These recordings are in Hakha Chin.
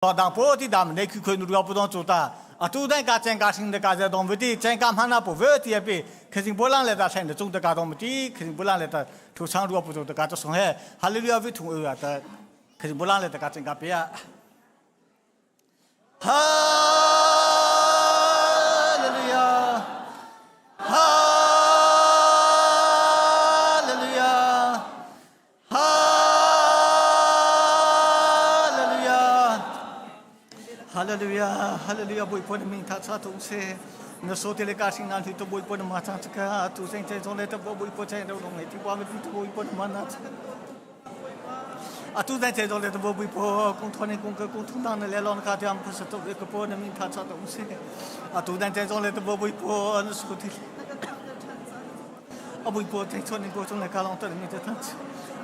Dang po ti dam ne khu khoi nu ro pu dong chu ta atu dai ka cheng ka sing de ka je dong ti cheng ka mana pu ve ti api khasing bolang le ta thain de chung de ka dong ti khasing bolang le ta thu chang ro pu chung de ka cha song he hallelujah vi thung ua ta khasing bolang le ta ka cheng ka pe ya Hallelujah Hallelujah Hallelujah. Hallelujah. Hallelujah. Bawipa na min tha cha tung se. Na so te le ka sing nan thi to Bawipa na ma cha ka tu seng chen song le ta Bawipa chen do dong le ti wa me ti to Bawipa na ma na cha. Atu dai chen dong le ta Bawipa kung thon kung ka kung thung dang na le lon ka te am phasa to ka po na min tha cha tung se. Atu dai chen dong le ta Bawipa na so ti A bui po thei chon ning po chung le ka long ta ning te than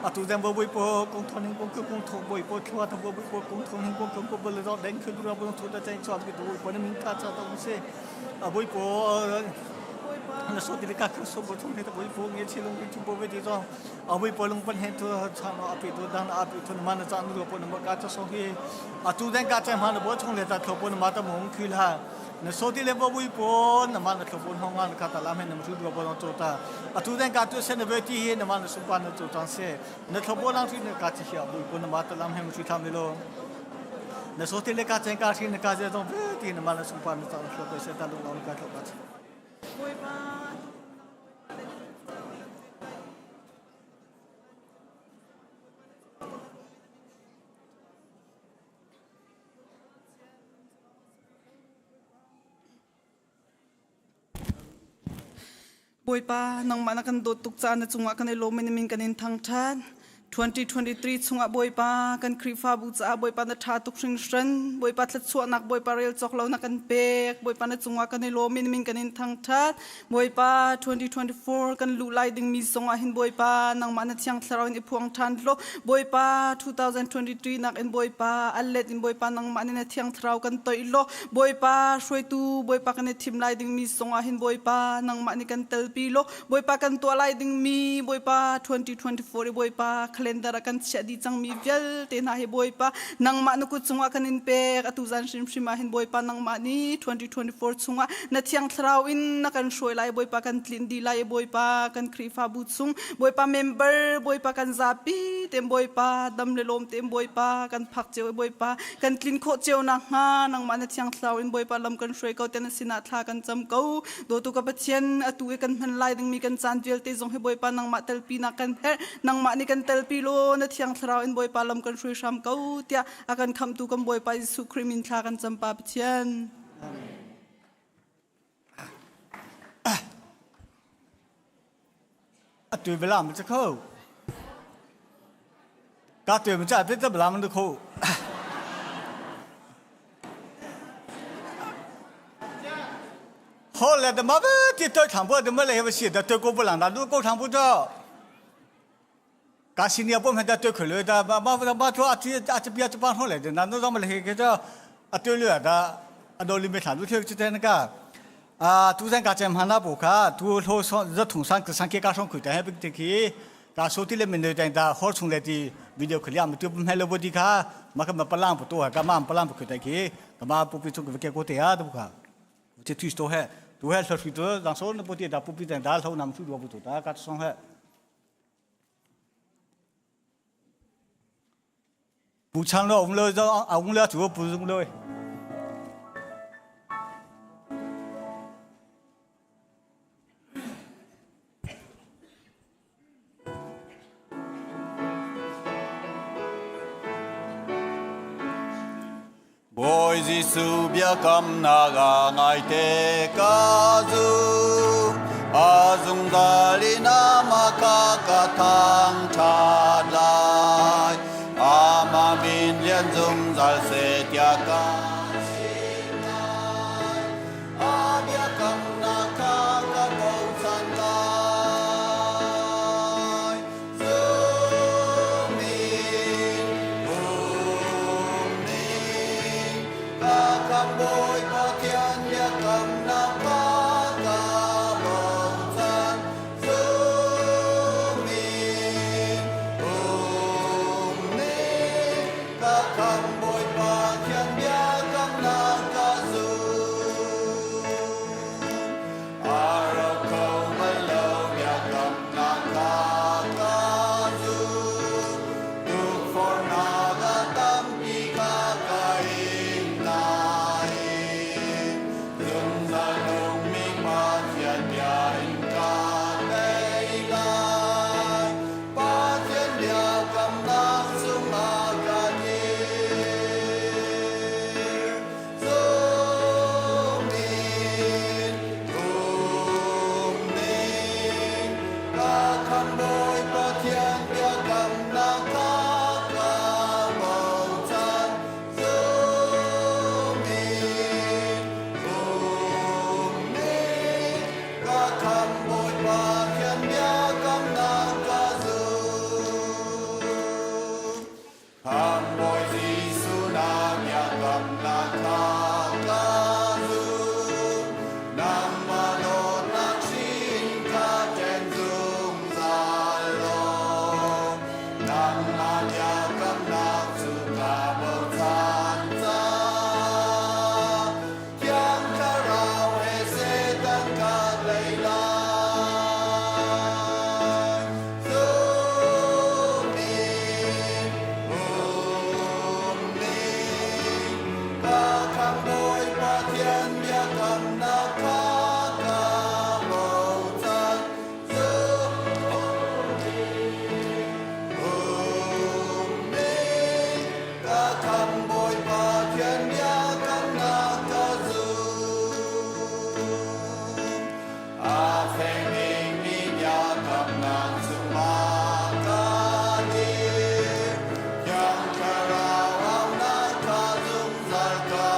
atu zem bo bui po kong thon ning kong kong tho bui po thua ta bo bui po kong thon ning kong kong po le do den khu dura bo thu ta chen chon ki du po ne min tha cha ta se a bui po na so ti ka so bo thong te bui po nge chi lung chu bo ve ti zo a bui po lung pan he tu cha no api tu dan api tu ma na cha nu po na ma ka cha so hi atu den ka cha ma na bo thong le ta tho po na ma ta mong khu la Na soti le bo bui pon na man na thlopon hong ngan ka ta lam hen na mthu do bo to ta atu den ka tu sen na ve ti hi na man na sumpan na to tang se na thlopo lang thi na ka chi hia bui pon na ma ta lam hen mthu tham lo na soti le ka chen ka thi na ka je dong ve ti na man na sumpan na ta thlopo se ta lung ka thlopa Bawipa, nangmah na kan dawt tuk caah na cungah kan i lawm i na min kan in thangṭhat. 2023 chungah Bawipa, kan Khrihfabu caah Bawipa na ṭha tuk hringhran. Bawipa thluachuahnak Bawipa rel cawk lo na kan pek. Bawipa na cungah kan i lawm i na min kan in thangṭhat. Bawipa, 2024 kan luh lai dingmi zongah hin Bawipa, nangmah na Thiang Thlarau in i phuang ṭhan law Bawipa, 2023 nak in Bawipa, a let in Bawipa nangmah nih na Thiang Thlarau kan toih law Bawipa, hruaitu Bawipa kan i thim lai dingmi zongah hin Bawipa, nangmah nih kan telpi law Bawipa kan tuah lai dingmi Bawipa 2024 i Bawipa calendar ah kan chiah dih cangmi vialte hna hi Bawipa nangmah na kut cungah kan in pek atu zan hrimhrim ah hin Bawipa nangmah nih 2024 chungah na Thiang Thlarau in na kan hruai lai Bawipa kan tlinh dih lai Bawipa kan Khrihfabu chung Bawipa member Bawipa kan zapi tem Bawipa dam le lawm tem Bawipa kan phak cio Bawipa kan tlin khawh cio nakhnga nangmah na Thiang Thlarau in Bawipa lam kan hruai ko ten sinah thla kan cam ko dawtu ka Pathian atu i kan hman lai dingmi kan caan vialte zong hi Bawipa nangmah telpi nak kan herh nangmah nih kan telpi law na Thiang Thlarau in Bawipa lam kan hruai hram ko tiah a kan khamhtu kan Bawipa Jesuh Khrih min thla kan cam pa Pathian. A tu belam cha kho ka tu ma cha te ta belam nu kho 后来的嘛不这对长不的么来不写的对过不浪的路过长不着。噶新年不们的对口了的，嘛嘛嘛做啊这啊这边这帮上来的，那那咱们来个这啊对了的，啊到里面谈都听就在那个。啊，都在噶这嘛那不卡，都好上这同上上给噶上口的还不得去，噶手机里面的在好从来的 video 可了，么就不买了不的卡，嘛个嘛不浪不多，噶嘛不浪不可得去，噶嘛不必做个结果的啊，都不卡。这推多还，都还说水多，让说那不得，不必在大头那么水多不多，大家上还。不唱了，我们了，啊，我们了，主不是我们了。Bawi Jesuh biakamnak a ngaite ka zum. A zungzal in amah kha ka thangṭhat lai. Amah min lian zungzal seh tiah ka chim lai. A biakamnak kha ka bochan lai. Zumning, umning, ka khamh Bawi Pathian biakamnak kha ka bochan. Zumning, umning, ka khamh Bawi Pathian. Ka khamhbawi Pathian biakamnak kha ka bochan. Ummi ka khamhbawi Pathian biakamnak ka zum. A fekmi biakamnak chungah ka dir. Thiang Thlarau aunak kha zungzal ka.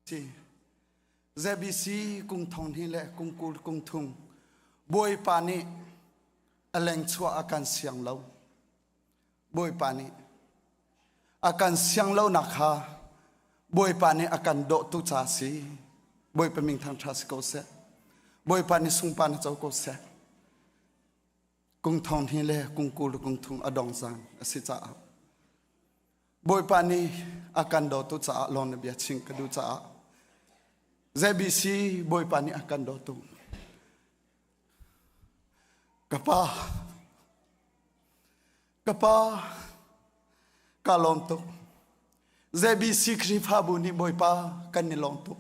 Si. ZBC kung thong hi le kung kul kung thung Bawipa nih a leng chuah a kan siang lo. Bawipa nih a kan siang lo nak kha Bawipa nih a kan dawh tu ca si. Bawipa min thang tha si ko seh. Bawipa nih sungpa na co ko seh. Kung thong hi le kung kul kung thung a dong zan a si caah Bawipa nih a kan dawtu caah lawng na bia chim ka duh caah ZBC Bawipa nih a kan dawtu ka pa ka pa ka lawm tuk ZBC Khrihfabu nih Bawipa kan ni lawm tuk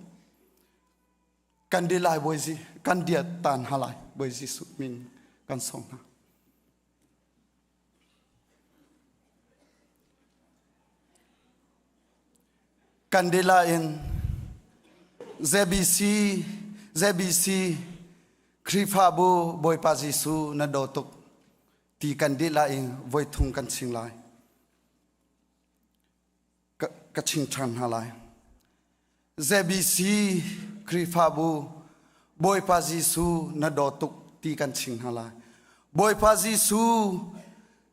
kan di lai Bawi kan diat tan ha lai Bawi Jesuh min kan song hna. Kandila in ZBC ZBC Khrihfabu Bawipa Jesuh na daw tuk ti kan dila in voi thung kan ching lai. Ka ching ṭhan hna lai. ZBC Khrihfabu Bawipa Jesuh na daw tuk ti kan ching hna lai. Bawipa Jesuh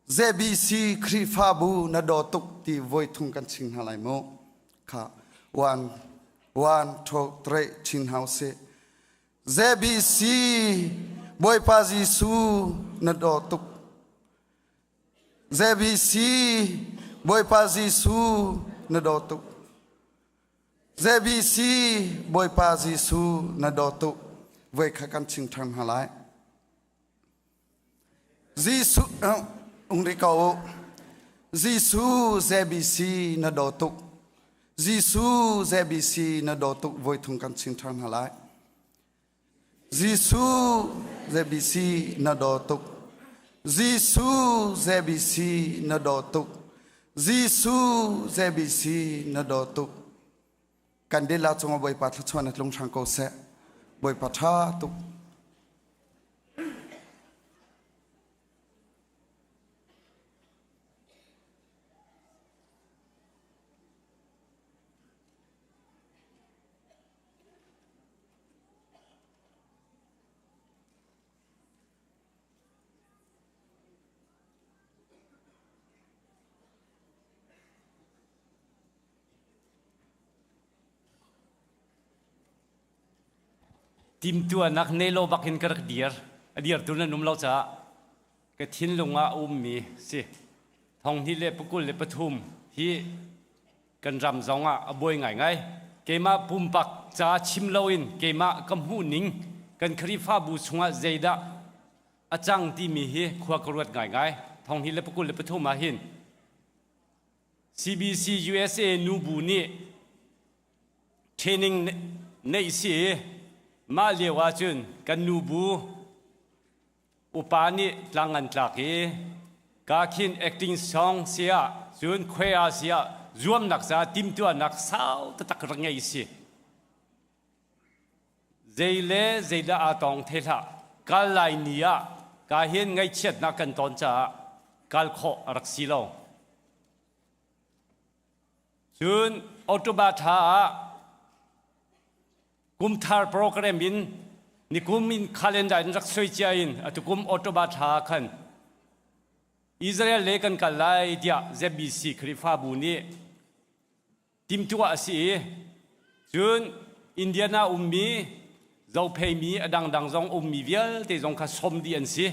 ZBC Khrihfabu na daw tuk ti voi thung kan ching hna lai mu. Kha one one two three chin hau sih. ZBC Bawipa Jesuh na daw tuk ZBC Bawipa Jesuh na daw tuk. ZBC Bawipa Jesuh na daw tuk. Voi kha kan chim ṭhan hna lai. Jesuh ung ri ko u. Jesuh ZBC na daw tuk. Jesuh ZBC na daw tuk voi thung kan chim ṭhan hna lai. Jesuh ZBC na daw tuk. Jesuh ZBC na daw tuk. Jesuh ZBC na daw tuk. Kan dila cungah Bawipa thluachuah na tlung hrang ko seh. Bawipa tha tuk. Timtuahnak nei lo bak in ka rak dir. A dirtu nan um lo caah ka thinlung ah a ummi si. Thong hnih le pakul le pathum hi kan ram zong ah a buai ngaingai. Keimah pumpak ca chim loin keimah ka hmuh ning kan Khrihfabu chungah zeidah a cang timi hi khua ka ruat ngaingai. Thong hnih le pakul le pathum ah hin CBC USA nubu nih training neih si i mah lio ahcun kan nubu Upa nih tlang an tlak i ka khin acting song siah cun choir siah zuamnak ca timtuahnak sau taktak rak ngei si. Zei le zeidah aa tong the hlah. Kal lai ni ah ka hin ngaihchiatnak kan ton caah kal khawh a rak si lo. Cun October thla ah Kumthar program in nikum in calendar in rak soi cia in atukum October thla khan Israel le kan kal lai tiah ZBC Khrihfabu nih timtuah a si i cun Indiana ummi Zophei a dangdang zong ummi vialte zong kha som dih an si.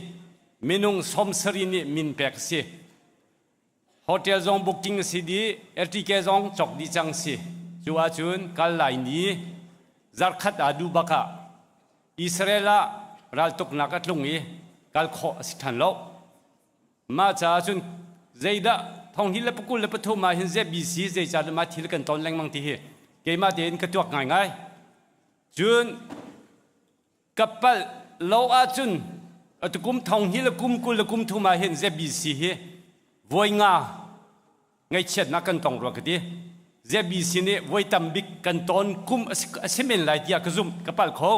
Minung som sari nih min pek a si. Hotel zong booking a si dih, LTK zong cawk dih cang si. Cu ahcun kal lai ni zarkhat aa duh bak ah Israel ah raltuknak a tlung i kal khawh a si ṭhan lo. Mah caah cun zeidah thong hi le pakul le pathum ah hin ZBC zeicah mah thil kan ton lengmang ti hi keimah tein ka tuak ngaingai. Cun Ka palh lo ahcun atukum thong hi le kum 20 le kum thum ah hin ZBC hi voi nga ngaihchiatnak kan tong rua ka ti. ZBC nih voi tam bik kan ton kum a si men lai tiah ka zumh, ka palh kho.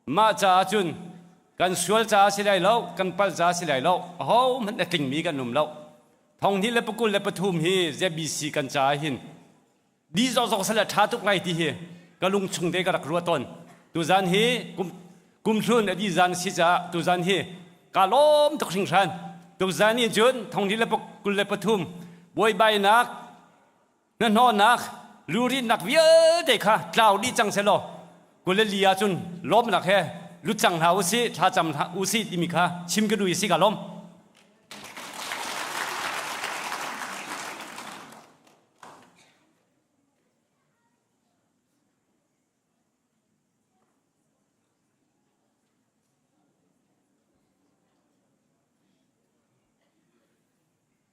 Mah caah cun kan sual caah si lai lo, kan palh caah si lai lo, ahohmanh a tlingmi kan um lo. Thong hnih le pakul le pathum hi ZBC kan caah hin di zokzok sal a ṭha tuk lai ti hi. ka lung chung te ka rak ruat tawn. Tuzan hi kum kumhlun a dih zan si caah tuzan hi ka lawm tuk hringhran. Tuzan in cun thongli le 23 buaibainak hnahnawhnak lurinnak vialte kha tlau dih cang selaw 24 ahcun lawmnak he lut cang hna usih thlacam hna usih timi kha chim ka duh i si ka lawm.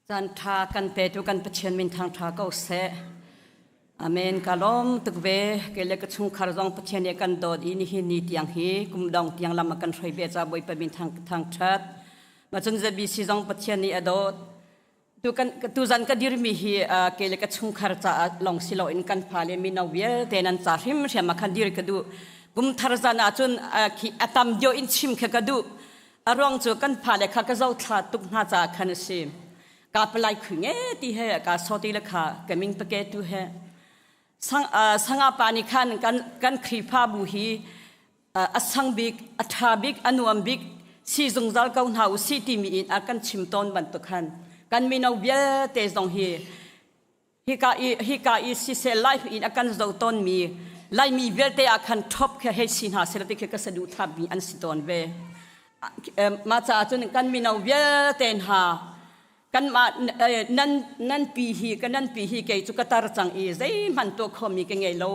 Caan ṭha kan petu kan Pathian min thangṭha ko seh. Amen. Ka lawm tuk ve. Kei le ka chungkhar zong Pathian nih a kan dawt i nihin ni tiang hi kum dong tiang lam a kan hruai ve ca Bawipa min thang thangṭhat. Ma cun ZBC zong Pathian nih a dawt. Tu kan tuzan ka dirmi hi kei le ka chungkhar caah lawng si loin kan fale mino vialte nan ca hrimhrim ah khan dir ka duh. Kum thar zan ahcun khi a tam deuh in chim kha ka duh. A ruang cu kan fale kha ka zohthla tuk hna caah khan a si. Ka palai khui nge ti he ka sawti le kha ka ming pake tu he sang sanga pa nih khan kan kan Khrihfabu hi a sang bik a ṭha bik a nuam bik si zungzal ko hna u si timi in a kan chim tawn bantuk khan kan mino vialte zong hi hika i hika i siseh life in a kan zo tawnmi Laimi vialte ah khan top khe hei si hna seh ti khi ka saduhthah mi an si tawn ve. Mah caah cun kan mino vialte hna kanmah nan nan pi hi ka nan pi hi kei cu ka tar cang i zeihmanh tuah khomi ka ngei lo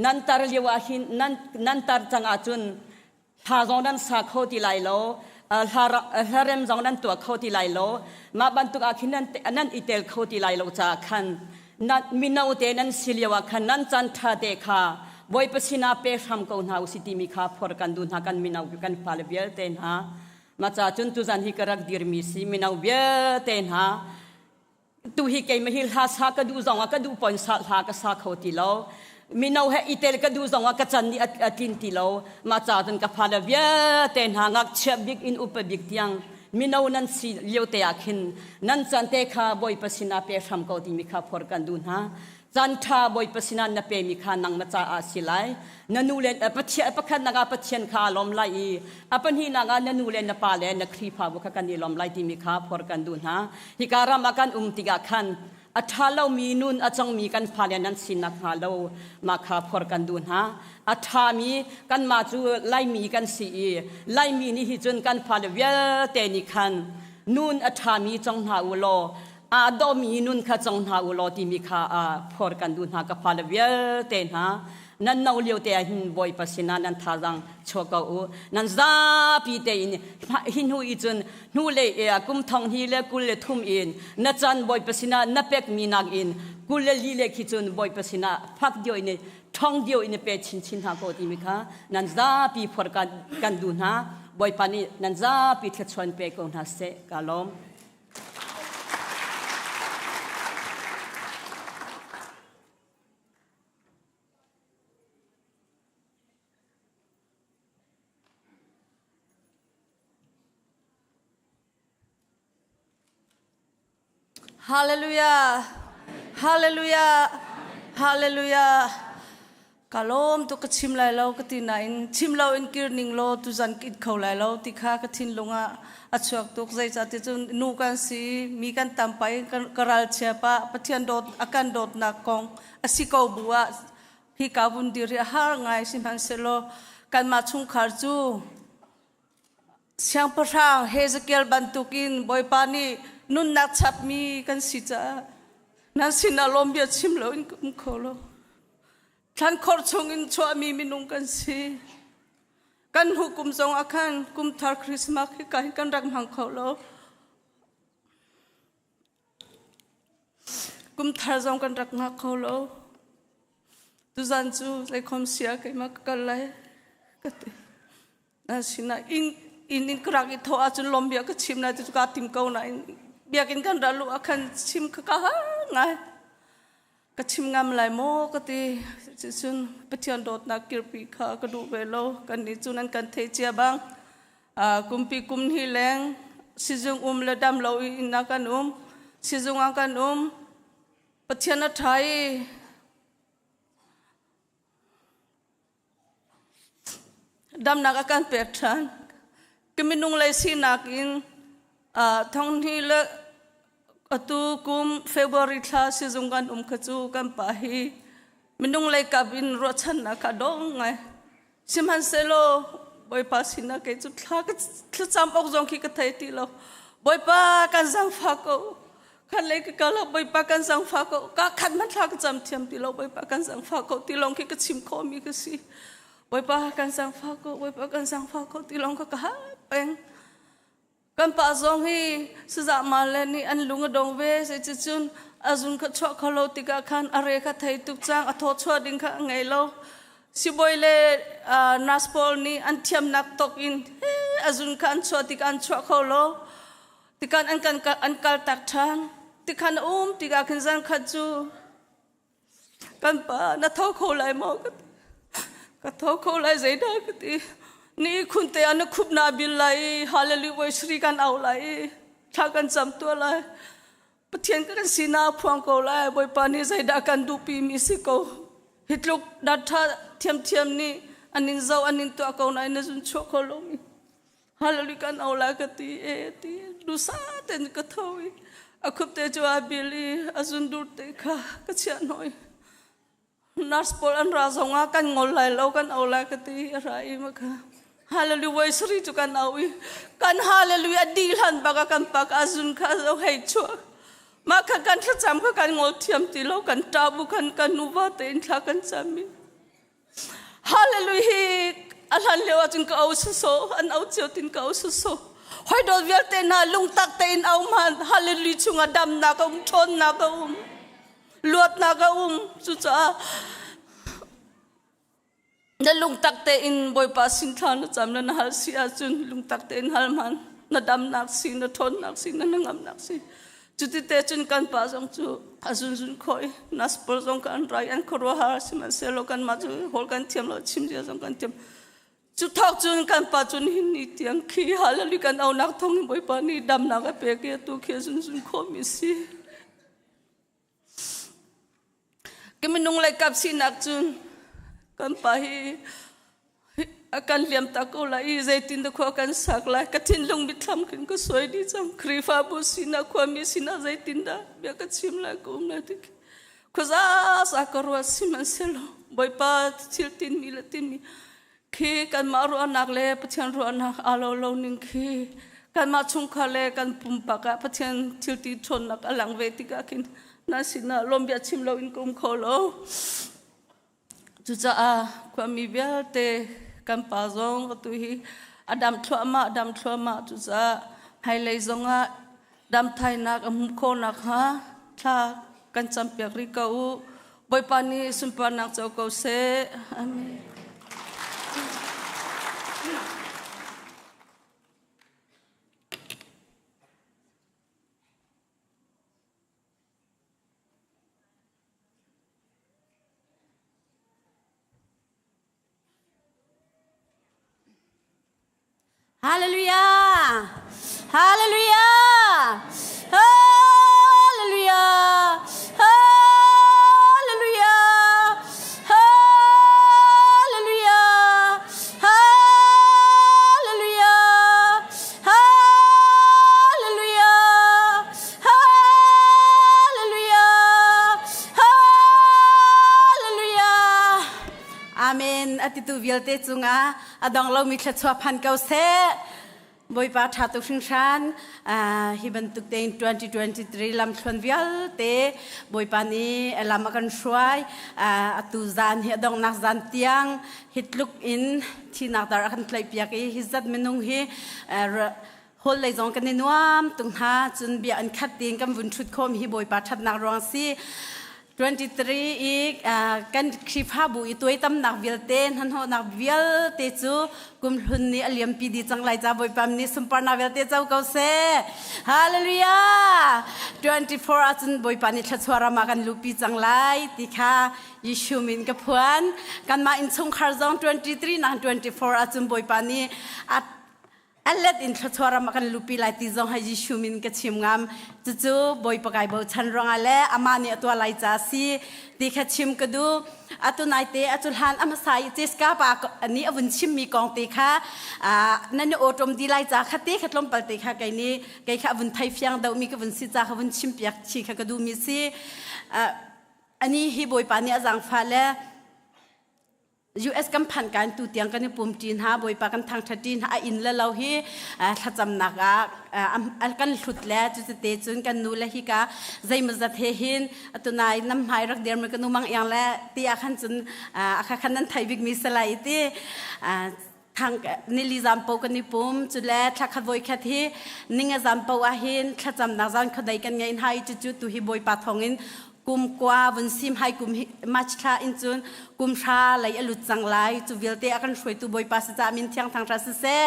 nan tar lio ah hin nan nan tar cang ahcun hla zong nan sa kho ti lai lo hla rem zong nan tuah kho ti lai lo mah bantuk ah khin nan nan i tel kho ti lai lo caah khan mino te nan si lio ah khan nan caan ṭha te kha Bawipa sinah pe hram ko hna usih timi kha phor kan duh hna kan mino kan fale vialte hna mah caah cun tuzan hi ka rak dirmi si mino vialte hna Tu hi keimah hi hla sa ka duh zong ah ka duh pon sa hla ka sa kho ti lo. Mino he i tel ka duh zong ah ka chan nih a tlin ti lo. Mah ca cun ka fale vialte hna ngakchia bik in upa bik tiang mino nan si lio te ah khin nan chan te kha Bawipa sinah pe hram ko timi kha phor kan duh hna. Caan ṭha Bawipa sinah na pemi kha nangmah caah a si lai. Na nu le Pathian pakhatnak ah Pathian kha aa lawm lai i a pahnihnak ah na nu le na pa le na Khrihfabu kha kan i lawm lai timi kha phor kan duh hna. Hika ram ah kan um tikah khan a ṭha lomi nun a cangmi kan fale nan si nakhnga lo mah kha phor kan duh hna. A ṭhami kanmah cu Laimi kan si i Laimi nih hi cun kan fale vialte nih khan nun a ṭhami cang hna u law aa dawmi nun kha cong hna u law timi kha phor kan duh hna ka fale vialte hna nan no lio te ah hin Bawipa sinah nan thazaang chuah ko u nan zapi tein hi hnu i cun hnu le kum thong hi le 23 in na chan Bawipa sinah na pekmi nak in 24 le khi cun Bawipa sinah fak dio in ṭhong dio in pe chinchin hna ko timi kha nan zapi phor kan duh hna Bawipa nih nan zapi thluachuan pe ko hna seh ka lawm. Hallelujah. Hallelujah. Hallelujah. Ka lawm tuk ka chim lai lo ka ti nain chim lo in kir ning law tuzan ka it kho lai lo ti kha ka thinlung ah a chuak tuk zeicah ti cun nu kan si mi kan tam pa in ka ralchia pa Pathian dawt a kan dawtnak kong a si ko bu ah hi ka vun dir hi a har ngai sihmanhsehlaw kanmah chungkhar cu Siangpahrang Hezekiel bantukin Bawipa nih nunnak chapmi kan si caah nan sinah lawmbia chim loin ka um kho lo. Thlankhor chungin chuahmi minung kan si. Kan hnu kum zong ah khan kum thar Christmas hi ka hin kan rak hmang kho lo. Kum thar zong kan rak ngak kho lo. Tuzan cu zeikhom sia keimah ka kal lai ka ti. Asinain inn in ka rak i thawh ahcun lawm bia ka chim lai ti cu kaa tim ko nain biakinn kan ra luh ah khan chim kha ka har ngai. Ka chim ngam lai maw ka ti. Cucun Pathian dawtnak kirpi kha ka duh ve lo. Kannih cu nan kan theih cia bang kumpi kum hnih leng sizung um le dam lo in ah kan um. Sizung ah kan um. Pathian a ṭha i. Damnak a kan pek ṭhan. Ka minung lei sinak in thonghni le atu kum February thla sizung kan um kha cu kan pa hi minung lei kap in ruahchannak kha dong ngai. Sihmanhsehlaw Bawipa sinah kei cu thla ka thlacam awk zong khi ka thei ti lo. Bawipa kan zaangfah ko. Khan lei ka kal Bawipa kan zaangfah ko. Ka khat hmanh thla ka cam thiam ti lo. Bawipa kan zaangfah ko ti lawng khi ka chim khawhmi ka si. Bawipa kan zaangfah ko. Bawipa kan zaangfah ko ti lawng kha ka hal peng. Kan pa zong hi sazah le nih an lung a dong ve zeicacun a zun kha chuah kho lo tikah khan a re kha thei tuk cang a thaw chuah ding kha a ngei lo sibawi le nurse pawl nih an thiamnak tok in a zun kha an chuah tikah an chuah kho lo tikhan an kan an kal tak ṭhan tikhan a um tikah khin zan khat cu Kan pa na tho kho lai maw ka ti. Ka tho kho lai zeidah ka ti. Ni khun te ah na khup na bil lai i hallelujah voi sri kan au lai i thla kan cam tuah lai. Pathian kan sinak phuang ko lai. Bawipa nih zeidah kan duhpi mi si ko. Hi tluk dat tha thiamthiam nih an in zoh an in tuah ko nain na zun chuah kho lomi. Hallelujah kan au lai ka ti e ti dusa ten ka tho i a khup te cu a bil i a zundur te kha ka chiah noi nurse pawl an ra zong ah kan ngol lai lo kan au lai ka ti a ra i ma kha hallelujah voi sari cu kan au i kan hallelujah a dih hlan bak a kan pak a zun kha zo hei chuak mah kha kan thlacam kha kan ngol thiam ti lo kan ṭah bu khan kan nuva tein thla kan cam i Hallelujah a hlan lio ahcun ka au soso an au cio tin ka au soso hoi dawt vialte hna lungtak tein au man hallelujah chungah damnak a um ṭhawnnak a um luatnak a um cucaah na lungtak tein Bawipa sin thla na cam le na hal si ahcun lungtak tein hal man na damnak si na ṭhawnnak si na hnangamnak si Cuti te cun kan pa zong cu a zunzun khawh i naspol zong kan rai an khuaruahhar sihmanhsehlaw kanmah cu hawl kan thiam lo chim zia zong kan thiam. Cu thawk cun kan pa cun hin ni tiang khi hallelujah kan aunak thawng in Bawipa nih damnak a pek i atu khi a zunzun khawhmi si. Ka minung lei kap sinak cun kan pa hi a kan liam tak ko lai i zeitin dah khua kan sak lai ka thinlung mitthlam khin ka suai dih cang Khrihfabu sinah khuami sinah zeitin dah bia ka chim lai ka um lai ti khuaza sa ka ruat sihmanhsehlaw Bawipa thil tinmi le tinmi khi kanmah ruahnak le Pathian ruahnak aa lo lo ning khi kanmah chungkhar le kan pumpak ah Pathian thil ti ṭhawnnak a lang ve tikah khin nan sinah lawmbia chim lo in ka um kho lo. Cucaah khuami vialte kan pa zong atu hi a dam thluahmah dam thluahmah cucaah hmailei zongah damthainak a hmuh khawh nakhnga thla kan campiak rih ko u. Bawipa nih sunparnak co ko seh. Amen. Hallelujah! Hallelujah! Hallelujah! Hallelujah! Hallelujah! Hallelujah! Hallelujah! Hallelujah! Hallelujah! Amen. Atitu vialte cungah a dong lomi thluachuah phan ko seh. Bawipa ṭha tuk hringhran hi bantuk tein 2023 lamthluan vialte Bawipa nih lam a kan hruai atu zan hi a donghnak zan tiang hi tluk in thinak dar a kan tlaihpiak i hi zat minung hi hol lei zong kan i nuam tung hna cun bia an khat tiin kan vun ṭhut khawm hi Bawipa ṭhatnak ruang si 23 i kan Khrihfabu i tuaitamnak vialte hnahnawhnak vialte cu kum hlun nih a liampi dih cang lai ca Bawipa nih sunparnak vialte co ko seh Hallelujah 24 ahcun Bawipa nih thluachuah ram ah kan luhpi cang lai ti kha Yishu min ka phuan kanmah innchungkhar zong 23 nang 24 ahcun Bawipa nih a. A let in thluachuah ram a kan lupi lai ti zong hai Jesuh min ka chim ngam. Cucu Bawipa kai bochan ruangah le amah nih a tuah lai ca si ti kha chim ka duh. Atu naite a cuhlan a hmasa i Jessica pa nih a vun chimmi kong te kha nan i awṭom di lai ca kha te kha tlawmpal te kha kei nih kei kha a vun thei fiang deuhmi ka vun si ca kha vun chim piak chi kha ka duhmi si. Ani hi Bawipa nih a zaangfah le US kan phan kan tu tiang kan i pum ṭi hna Bawipa kan thangṭhat ṭi hna a inn le lo hi thlacamnak ah kan hlut le cucite cun kan nu le hika zeimawzat he hin atunai nam hmai rak dir mi ka nu mang iang le ti ah khan cun akha khan nan thei bik mi salai ti thang nili zampo kan i pum cule thla khat voi khat hi ninga zampo ah hin thlacamnak zan khodei kan ngei hna i cucu tu hi Bawipa thawngin kum kua vun sim hai kum hi March thla in cun kum hra lei a lut cang lai cu vialte a kan hruaitu Bawipa si ca min thiang thang hra siseh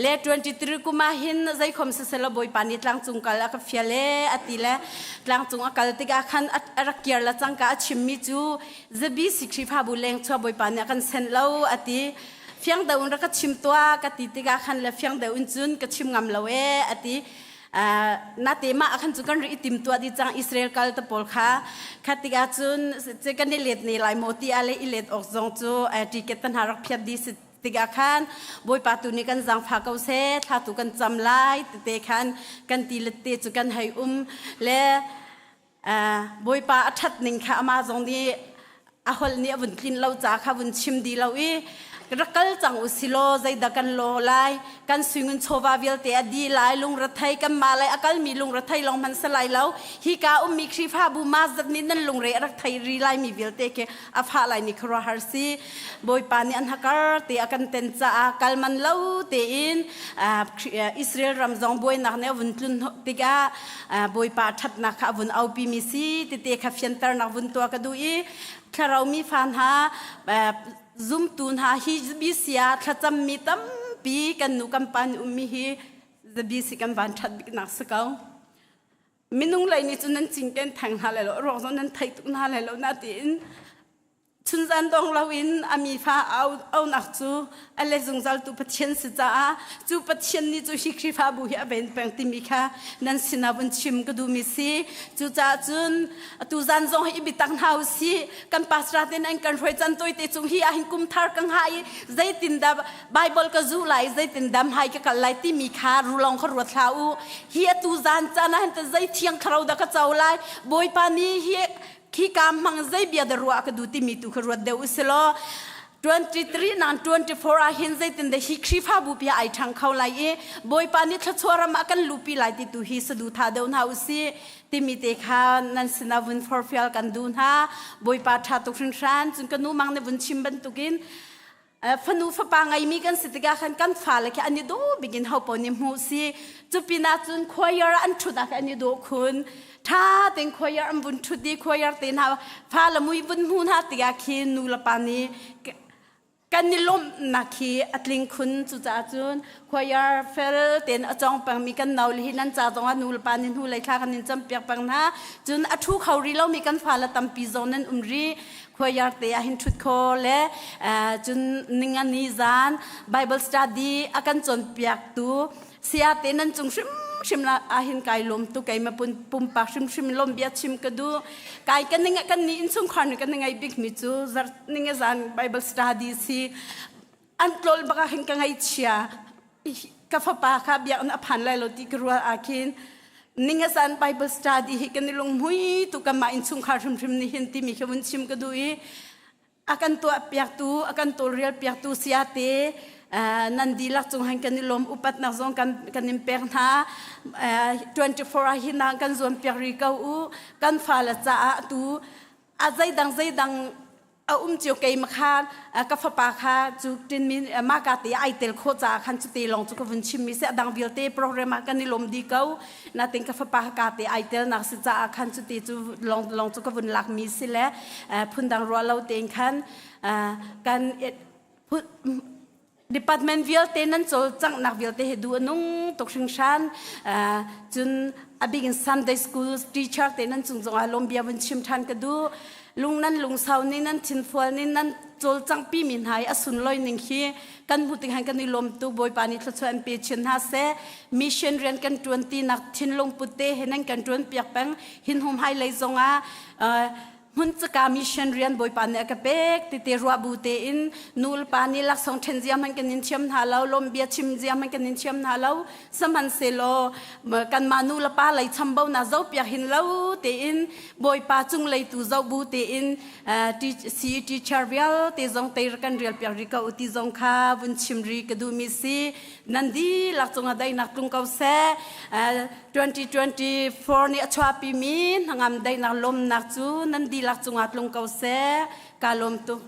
le 23 kum ah hin zeikhom siseh Bawipa nih tlangcung kal a ka fial e a ti le tlangcung a kal tikah khan a rak kir la cangka a chimmi cu zabi si Khrihfabu leng chua Bawipa nih a kan senh lo a ti fiang deuh in rak ka chim tuah ka ti tikah khan le fiang deuh in cun ka chim ngam lo e a ti na te mah khan cu kan ri tim tuah di cang Israel kal te pawl kha kha tikah cun kan i let ne lai maw ti a le i let awk zong cu ticket ta hna rak phiat di si tikah khan Bawipa tu nih kan zaangfah ko seh thla tu kan cam lai tete khan kan ti le te cu kan hei um le Bawipa a ṭhat ning kha amah zong nih a holh nih a vun tlin lo ca kha vun chim di lo i rak kal cang u si law zeidah kan law lai kan suingun chawva vialte a di lai lungrethei kan mah lai a kalmi lungrethei lawng hmanh si lai lo hika ummi Khrihfabu ma zat nih nan lungre a rak thei ri lai mi vialte khi a fah lai ni khuaruahhar si Bawipa nih an hakar te a kan ten caah kal man lo tein Israel ram zong buainak nih a vun tlun tikah Bawipa ṭhatnak kha a vun aupi mi si tete kha fianternak vun tuah ka duh i thlarau mi fa hna zumtu hna hi bisia thlacam mi tampi kan nu kan pa nih ummi hi bisi kan van ṭhat biknak si ko. Minung lei nih cun nan cinken theng hna lai lo ruak zong nan thei tuk hna lai lo na tiin Chunzan dong loin a mi fa aunak cu a le zungzal tu Pathian si caah cu Pathian nih cu hi Khrihfabu hi a ven peng timi kha nan sinah vun chim ka duhmi si. Cucaah cun atu zan zong hi i biatak hna u sih. Kan pastor te nan kan hruai can tawite cung hi ahhin kum thar ka hngah i zeitindah Bible ka zuh lai zeitindah hmai ka kal lai timi kha rulong kha ruat hlah u. Hi atu zan caan ah hin zei thiang thlarau dah ka co lai. Bawipa nih hi Khika hmang zei bia dah ruah ka duh timi tu kha ruat deuh u silaw 23 nan 24 ah hin zeitin dah hi Khrihfabu pi ai ṭhang kho lai i Bawipa nih thluachuah ram ah kan lupi lai ti tu hi saduhthah deuh hna u sih timi te kha nan sinah vun forfial kan duh hna Bawipa ṭha tuk hringhran cun ka nu mang nih vun chim bantukin fanu fapa ngeimi kan si tikah khan kan fale khi an i dawh bik in hopaoh nih hmuh si cu pinah cun choir an ṭhut ah khan an i dawh khun ṭha tein choir an vun ṭhut i choir te hna fale mui vun hmu hna tikah khin nu le pa nih kan i lawmhnak khi a tling khun cucaah cun choir fel tein a cawng pengmi kan no le hi nan ca zongah nu le pa nih hnu lei thla kan in campiak peng hna cun a ṭhu kho rih lomi kan fale tampi zong nan um rih choir te ah hin ṭhut kho le cun ningani zan Bible study a kan cawnpiaktu saya te nan cung hrimhrim la ahhin kai lawm tu keima pumpak hrimhrim lawm bia chim ka duh kai kan ning kan ni innchungkhar ni kan ngai bik mi cu zar ninga zan Bible study si an tlol bak ah hin ka ngaihchia ka fapa kha biakinn a phan lai lo ti ka ruah ah khin ningasan Bible study hi kan i lunghmui tu kanmah innchungkhar hrimhrim nih hin timi khi vun chim ka duh i a kan tuah piaktu a kan tawlrel piaktu siate nan dihlak cung han kan i lawm upatnak zong kan kan in pek hna 24 ah hin kan zuam piak ri ko u kan fale caah tu a zeidang zeidang a um cio keimah kha ka fapa kha cu tinmi mah ka te ai tel khawh caah khan cu te lawng cu ka vun chimmi si a dang vialte program ah kan i lawm dih ko natin ka fapa ka te ai tel nak si caah khan cu te cu lawng lawng cu ka vun lakmi si le phundang ruah lo tein khan kan Department vialte nan cawlcanghnak vialte hi duh a nung tuk hringhran. Cun a bik in Sunday school teacher te nan cung zongah lawm bia vun chim ṭhan ka duh. Lung nan lungsau ni nan thinfual ni nan. cawlcangh pi mi hna i a sunlawi ning hi kan hmuh tik han kan i lawm tuk. Bawipa nih thluachuah in pe chin hna seh. Mission rian kan ṭuan ti nak thinlung put te he nan kan ṭuan piak peng. Hin hum hai lei zongah hmun caka mission rian Bawipa nih a ka pek tete ruah bu tein nu le pa nih laksawng ṭhen zia hmanh kan in thiam hna lo, lawm bia chim zia hmanh kan in thiam hna lo. Sihmanhsehlaw kanmah nu le pa lei chambaunak zohpiak hin lo tein Bawipa cung lei tu zoh bu tein CE teacher vialte zong tei kan rial piak rih ko u ti zong kha vun chim rih ka duhmi si. Nan dihlak cungah daihnak tlung ko seh. 2024 nih a chuahpimi hnangam daihnak lawmnak cu nan dihlak cungah tlung ko seh. Kaa lawm tuk.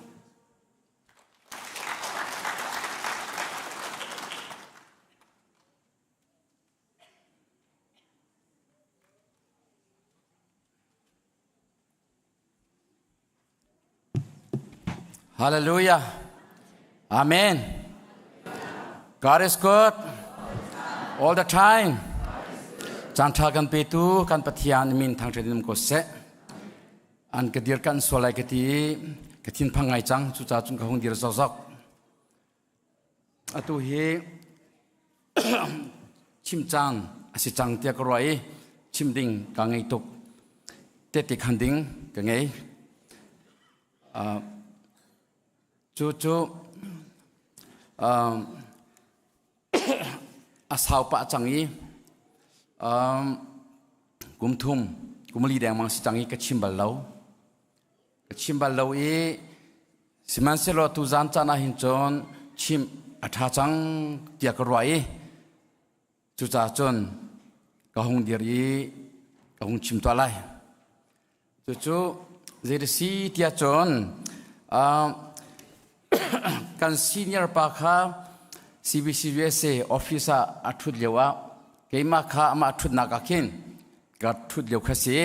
Hallelujah. Amen. God is good all the time. Caan ṭha kan petu kan Pathian min thangṭhat in um ko seh. An ka dir kan sual lai ka ti i ka thinphang ngai cang cucaah cun ka hung dir zokzok. Atu hi chim caan a si cang tiah ka ruah i chim ding ka ngei tuk. Tehte khan ding ka ngei. Uh, cu cu uh, a sau pah cang i um, kum thum kum li dengmang si cang i ka chim bal lo. Ka chim bal lo i sihmanhsehlaw tuzaan caan ah hin cun chim a ṭha cang tiah ka ruah i cucaah cun ka hung dir i ka hung chim tuah lai. Cucu zei si tiah cun kan senior pa kha CBCUSA office ah a ṭhut lio ah keimah kha amah ṭhutnak ah khin ka ṭhut lio kha si.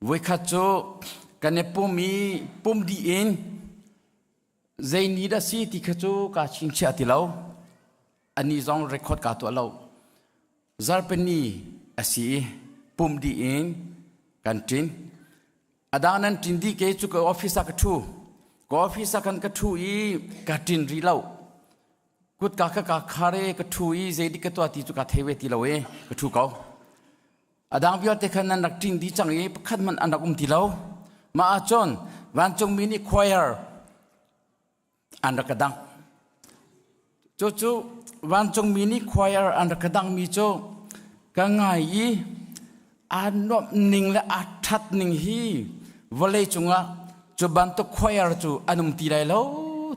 Voikhat cu kan i pum i pum dih in zei ni dah si ti kha cu kaa chingchiah ti lo. Ani zong record kaa tuah lo. Zarhpini a si i pum dih in kan ṭin. A dang nan ṭin dih ke cu ka office ah ka ṭhu. Ka office ah khan ka ṭhu i ka ṭin rih lo. Kutka ka ka khar i ka ṭhu i zei dik ka tuah ti cu kaa thei ve ti lo i ka ṭhu ko. A dang vialte khan nan rak ṭin dih cang i pakhat hmanh an rak um ti lo. Mah ahcun vancungmi nih choir an rak ka dangh. Cucu vancungmi nih choir an rak ka danghmi cu ka ngai i aa nuamh ning le aa ṭhat ning hi vawlei cungah cu bantuk choir cu an um ti lai lo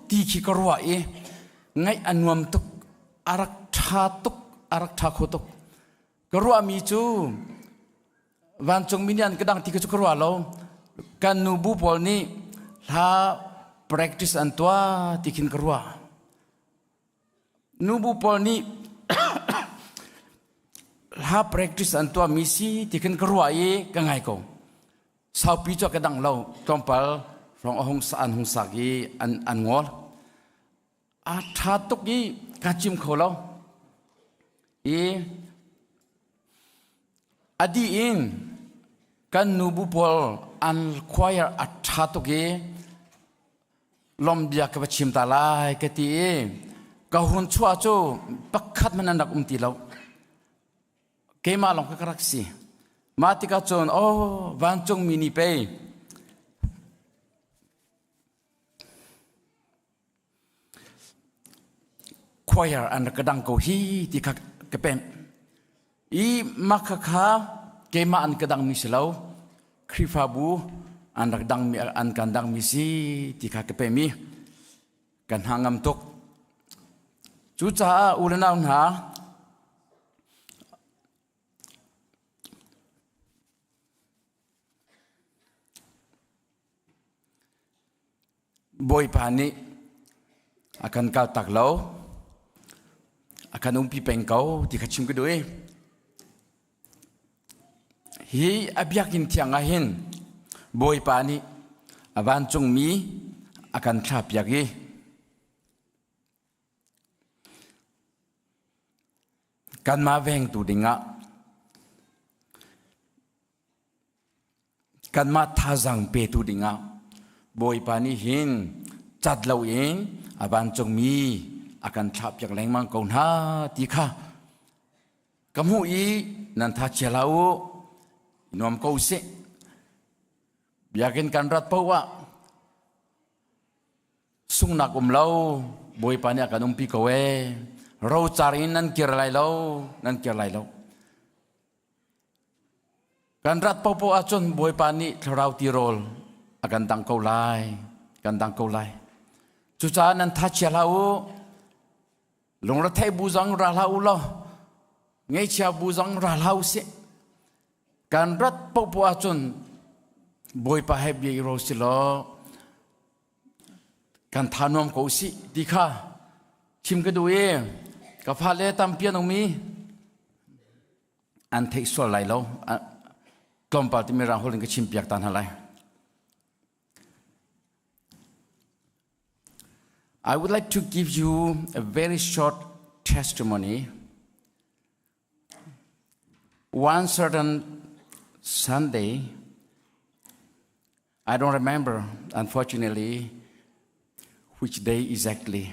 ti khi ka ruah i ngaih a nuam tuk a rak ṭha tuk a rak ṭha kho tuk. Ka ruahmi cu vancungmi nih an ka dang ti cu ka ruah lo. Kan nubu pawl nih hla practice an tuah ti khin ka ruah. Nubu pawl nih hla practice an tuahmi si ti khin ka ruah i ka ngai ko. Saupi cu ka dang lo. Tlawmpal hrawng a hung an hung sak i an an ngol. A ṭha tuk i ka cim kho lo. I a dih in kan nubu pawl an choir a ṭha tuk i lawm bia ka va chim ta lai ka ti i ka hun chuah cu pakhat hmanh an rak um ti lo. Keimah lawng kha ka rak si. Mah tikah cun oh vancungmi nih pei Choir an rak ka dang ko hi ti kha ka pemh. I mah khakha keimah an ka dangmi si lo, Khrihfabu an rak dangmi an kan dangmi si ti kha ka pemh i ka hna ngam tuk. Cucaah u le nau hna, Bawipa nih a kan kaltak lo, a kan umpi peng ko ti kha chim ka duh i hi a biakinn thiang ah hin Bawipa nih a vancungmi a kan thlahpiak i kanmah vengtu dingah Kanmah thazaang petu dingah. Bawipa nih hin cat loin a vancungmi a kan thlahpiak lengmang ko hna ti kha ka hmuh i nan tha chia hlah u, nuam ko sih. Biakinn kan rat paoh ah Sunghnak um lo, Bawipa nih a kan umpi ko ee. Rocar in nan kir lai lo, nan kir lai lo. Kan rat popo ahcun Bawipa nih thlarau tirawl a kan dang ko lai, kan dang ko lai. Cucaah nan tha chia hlah u, lungretheih bu zong ra hlah u law, ngaihchia bu zong ra hlah u sih. Kan rat popo ahcun Bawipa he bia i ro si law, kan tha nuam ko sih ti kha chim ka duh i ka fale tampi an um i an theih sual lai lo tlawmpal ti mirang holh in ka chim piak ta hna lai I would like to give you a very short testimony. One certain Sunday, I don't remember, unfortunately, which day exactly.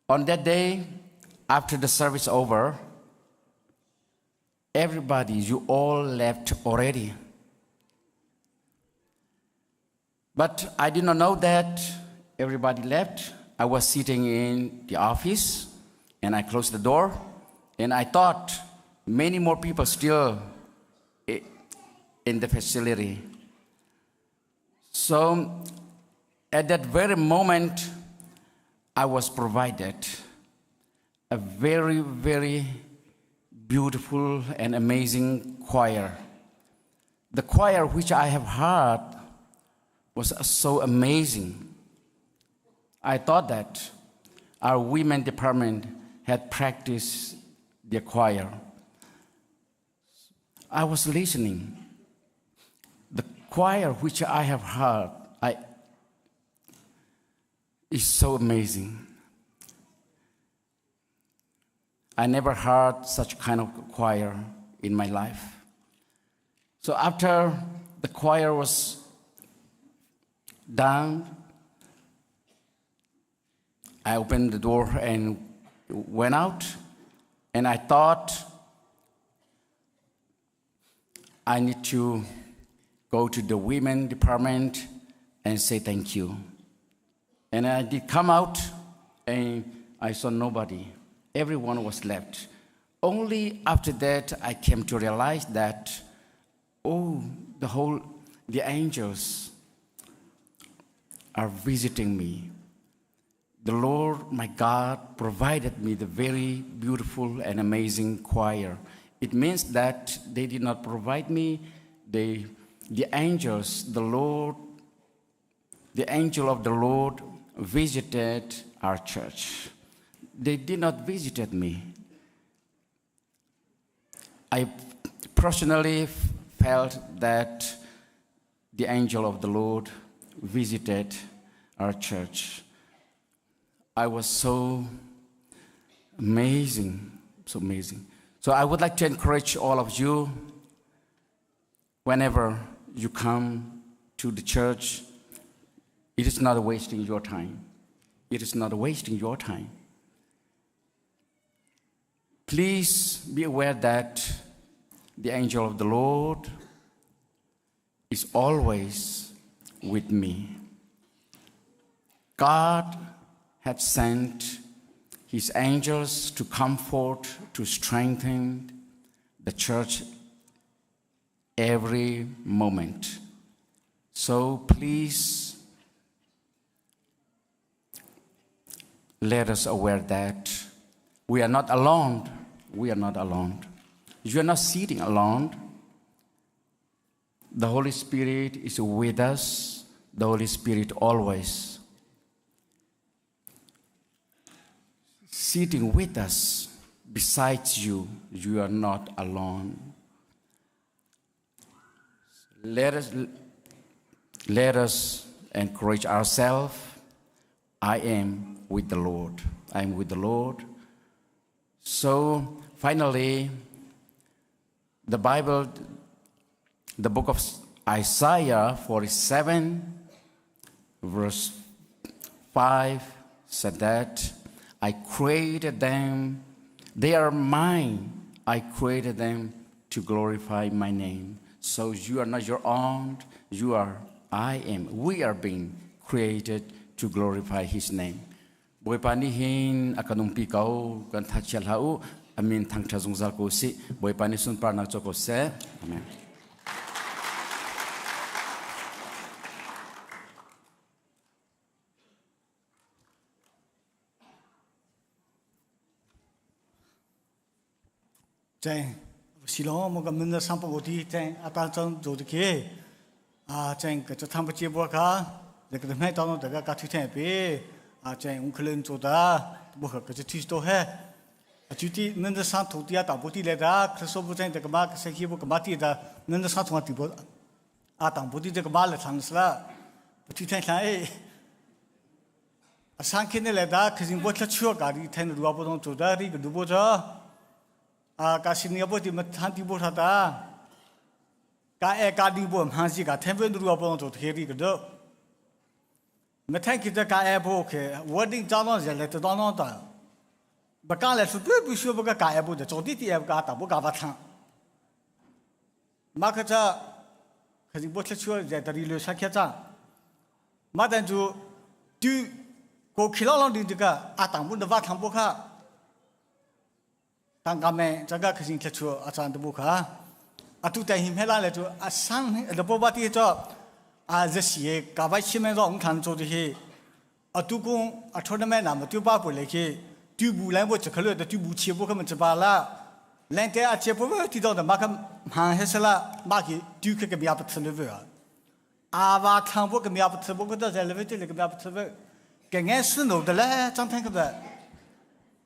On that day, after the service over, everybody, you all left already. But I did not know that everybody left. I was sitting in the office and I closed the door and I thought many more people still in the facility. So at that very moment, I was provided a very, very beautiful and amazing choir. The choir which I have heard was so amazing. I thought that our women department had practiced the choir. I was listening. The choir which I have heard I, is so amazing. I never heard such kind of choir in my life. So after the choir was done, I opened the door and went out, and I thought I need to go to the women department and say thank you. And I did come out and I saw nobody. Everyone was left. Only after that I came to realize that, oh, the whole, the angels are visiting me. The Lord, my God, provided me the very beautiful and amazing choir. It means that they did not provide me, they, the angels, the Lord, the angel of the Lord visited our church. They did not visit me. I personally felt that the angel of the Lord visited our church. I was so amazing, so amazing. So I would like to encourage all of you whenever you come to the church, it is not wasting your time. It is not wasting your time. Please be aware that the angel of the Lord is always with me. God had sent his angels to comfort, to strengthen the church every moment. So please let us aware that we are not alone. We are not alone. You are not sitting alone. The Holy Spirit is with us, the Holy Spirit always sitting with us besides you. You are not alone. Let us, let us encourage ourselves. I am with the Lord. I am with the Lord. So finally, the Bible, the book of Isaiah 47 verse 5 said that I created them, they are mine. I created them to glorify my name. So you are not your own, you are, I am. We are being created to glorify his name. Bawipa nih hin a kan umpi ko, kan thachia hlah u, amin thangṭha zungzal ko sih. Bawipa nih sunparnak co ko seh. Amen. 在西龙，我个门的上不过的，在阿当中做的去，啊，在个这他们接驳卡，那个麦当劳这个搞推天边，啊，在我可能做的，不可个这推多嘿，啊，具体门的上土地啊，大部地来的，可说不在这个嘛，谁去不个嘛地的，门的上土地不，啊，大部地这个嘛来尝试了，推天上哎。上天的来的，可是我吃吃咖喱，天的路不动做的，这个路不着。啊，噶新年不的么谈地不他的，噶爱噶地不还是噶天分路不动做天的个的。没听记得噶爱不去，我定早上热来得当当的，不讲来是不不需要不个噶爱不的，早点的爱不噶打不噶不唱。马克这，可是我吃吃在这里留下开张，马但就就过去了啷的这个阿当不的瓦当不卡。当家们这个可是吃出阿张的不卡，阿都在新来来就阿上那不把地做阿这些搞把前面让我看做这些，阿都讲阿出那面那么丢把不来去，丢不来我只可能的丢不切不可能只把啦，来得阿切不不提到的马克忙还是啦，马去丢去个苗不吃了不啊，阿瓦汤不个苗不吃不个到在那边这里个苗不吃不，给俺是弄的嘞，张天个的。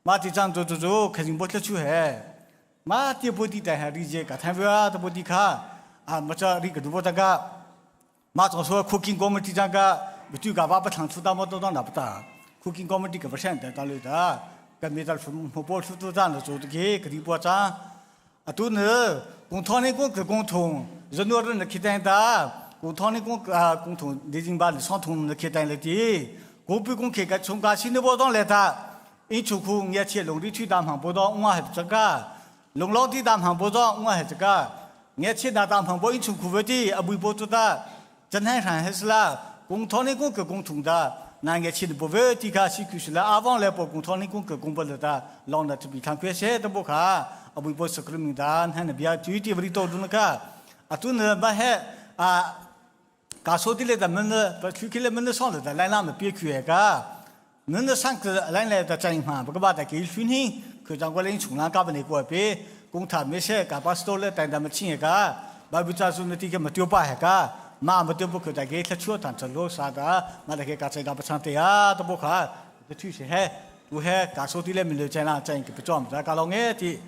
马地长走走走，肯定不得出海。马地不地带海理解，个谈不啊都不地卡啊，没这里个都不这个。马总说苦经我们地长个，不就个娃不长出大么都当那不大。苦经我们地个不善的，当里的，个没得出没报出都长了做的给个地不长。啊，都呢，工厂的工个工通，人多人的开单的，工厂的工啊工通，已经把上通的开单了的，我不公开个从个新的包装来的。因出库也切龙的去当旁不到，我还这个龙老的当旁不到，我还这个也切那当旁不因出库不的啊微博做的，真还上还是啦，工厂的工个工通的，那也切的不会的卡是就是啦，阿旺来不工厂的工个工不了的，老的这比他亏些都不卡，啊微博是个名单，还那边具体不的多那个，啊都呢把还啊，搞手的来咱们呢，把出去来们呢上了的，来那么别去个。恁的上个来来的真嘛，不过把在给训练，可让我领从来搞不来过别，公他没事，搞把多了，但他们请一个，把不扎住那地个没丢把一个，妈没丢不可在给他出但这路啥的，妈在给搞这搞不上的啊，都不看，这就是嘿，我嘿搞手的来没留在那，真个不装，在搞老眼的。